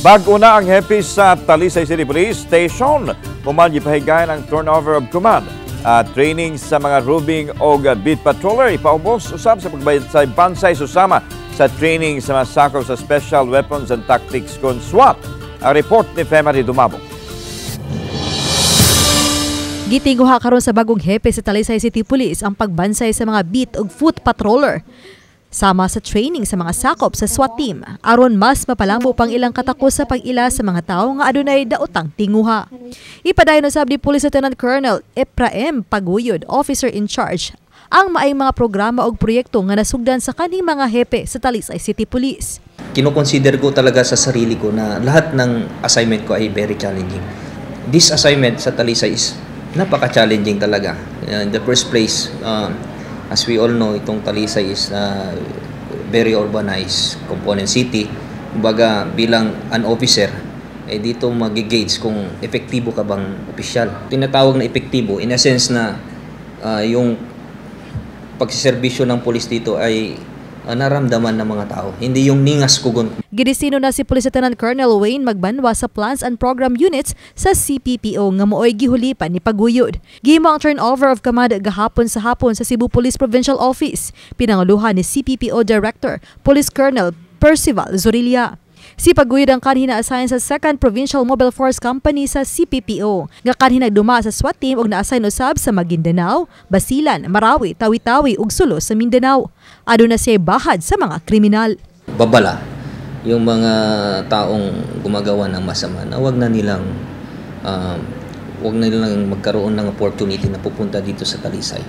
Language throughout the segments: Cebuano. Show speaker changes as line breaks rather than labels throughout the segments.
Bag-o na ang hepe sa Talisay City Police Station. Human gipahigayon ang turnover of command. Training sa mga roving o beat patroller ipaubos usab sa pagbansay-bansay susama sa training sa mga sakop sa Special Weapons and Tactics kon SWAT. Ang report ni Femary Dumabok.
Gitinguha karon sa bagong hepe sa Talisay City Police ang pagbansay sa mga beat ug foot patroller sama sa training sa mga sakop sa SWAT team aron mas mapalambo pang ilang katakos sa pag-ila sa mga tawo nga adunay daotang tinguha. Ipadayon usab ni Police Lieutenant Colonel Ephraim Paguyod, officer in charge, ang maayong mga programa ug proyekto nga nasugdan sa kaning mga hepe sa Talisay City Police.
Kino-consider ko talaga sa sarili ko na lahat ng assignment ko ay very challenging. This assignment sa Talisay is napaka-challenging talaga. In the first place, as we all know, itong Talisay is very urbanized component city. Kumbaga, bilang an officer, eh dito mag-gauge kung epektibo ka bang opisyal. Tinatawag na epektibo in a sense na yung pagsiservisyo ng pulis dito ay naramdaman ng mga tao. Hindi yung ningas kugon.
Gidesino na si Police Lieutenant Colonel Wayne Magbanwa sa Plans and Program Units sa CPPO nga mooy gihulipan ni Paguyod. Gihimo ang turnover of command gahapon sa hapon sa Cebu Police Provincial Office. Pinanguluhan ni CPPO Director Police Colonel Percival Zorilla. Si Paguyod ang kanhi na-assign sa 2nd Provincial Mobile Force Company sa CPPO nga kanhi nagduma sa SWAT team ug na-assign usab sa Maguindanao, Basilan, Marawi, Tawi-Tawi ug Sulu sa Mindanao. Aduna siya bahad sa mga kriminal.
Babala yung mga taong gumagawa ng masama na wag na nilang magkaroon ng opportunity na pupunta dito sa Talisay.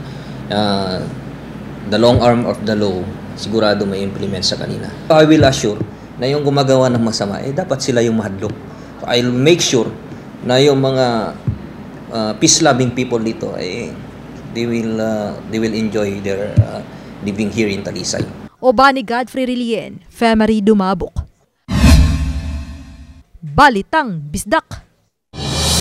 The long arm of the law sigurado may implement sa kanila. I will assure na yung gumagawa ng masama eh dapat sila yung mahadlok. So I'll make sure na yung mga peace-loving people dito eh they will enjoy their living here in Talisay.
Uban ni Godfrey Relien, Femery Dumabok. Balitang Bisdak.